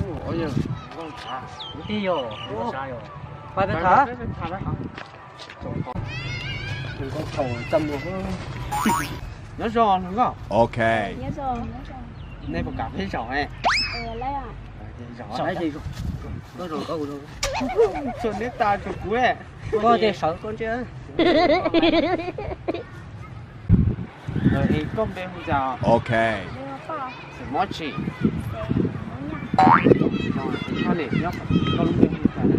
Ub, tij yog, pab peb tham. Nyob zoo hluas nkauj. Ok. Nej puas kam peb zaum? Zaum, neb tas tsuas kuv, koj ces sawv koj ntsia. Es koj npe hu cas? Ok. Xeem Mob Tshis. Koj niam nyob, koj lub npe hu cas na?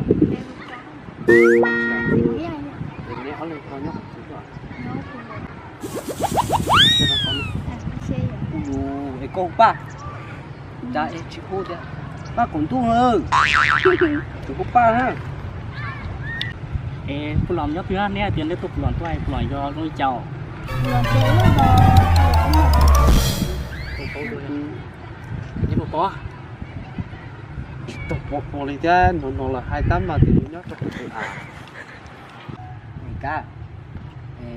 Es neb ob leeg koj nyob qhov twg? Es koj hu Paj, cas es tsis hu tias Paj Kaum Ntuj na? Tsis hu Paj na. Es Paj Los nyob twg? Neb hais tias neb tuaj Paj Los tuaj, Paj Los yog zoo li cas? Neb puas paub? Tsis tau paub paub li thiab, hnov hnov lawv hais tab mas tias nws nyob rau qhov twg a. Kab,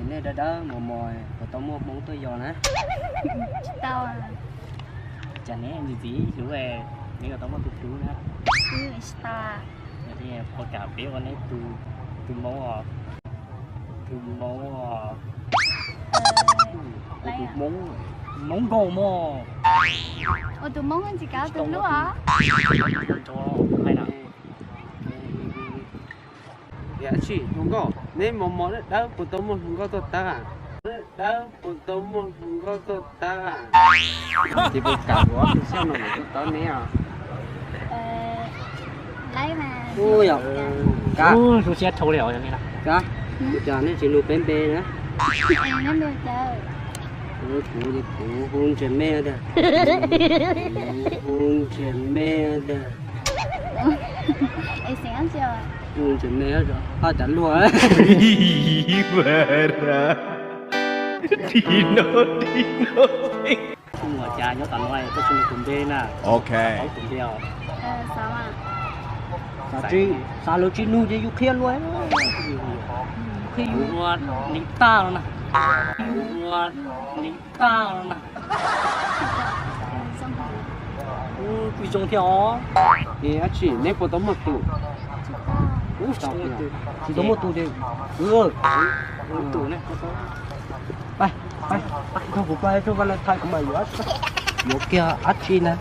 nej dawb dawb mos mos puas tau muaj hmoob tuaj yos na? Tsis tau. Cas neb ntxim ntxim hlub, neb yuav tau muaj tus hlub na? Tsis tau. Puas kam peb ua neb tus hmoob os? Tus hmoob os. Tus hmoob, hmoob nkaus mog. Ua tus hmoob tsis kav tus hlub os. Tiam sis hluas nkauj, neb mos mos dawb dawb puas tau muaj hluas nkauj tuaj tab? Dawb dawb puas tau muaj hluas nkauj tuaj tab? Ces puas kam hluas nkauj xyab no tuaj tab neb os? Ub, yog, kab, zoo siab dhau li os. Kab, ua cas neb tsis nug peb npe na? Kuv, kuv hu Ntsej Mej tiag. Kuv hu Ntsej Mej tiag. Hu Ntsej Mej, haj cas luag. Ua cas nyob tom no koj tsis nug kuv npe na? Ok. Paub kuv npe os. Xav lawv tsis nug ces yus qhia luag. Qhia yus ua Lis Taj no na. Ua Lis Taj no na. Kuj zoo thiab os. Es dab tsi neb puas tau muaj tus? Tsis tau muaj tus ces, koj kuv pab rau Valentine kuv mam yuav, yuav kiag dab tsi na.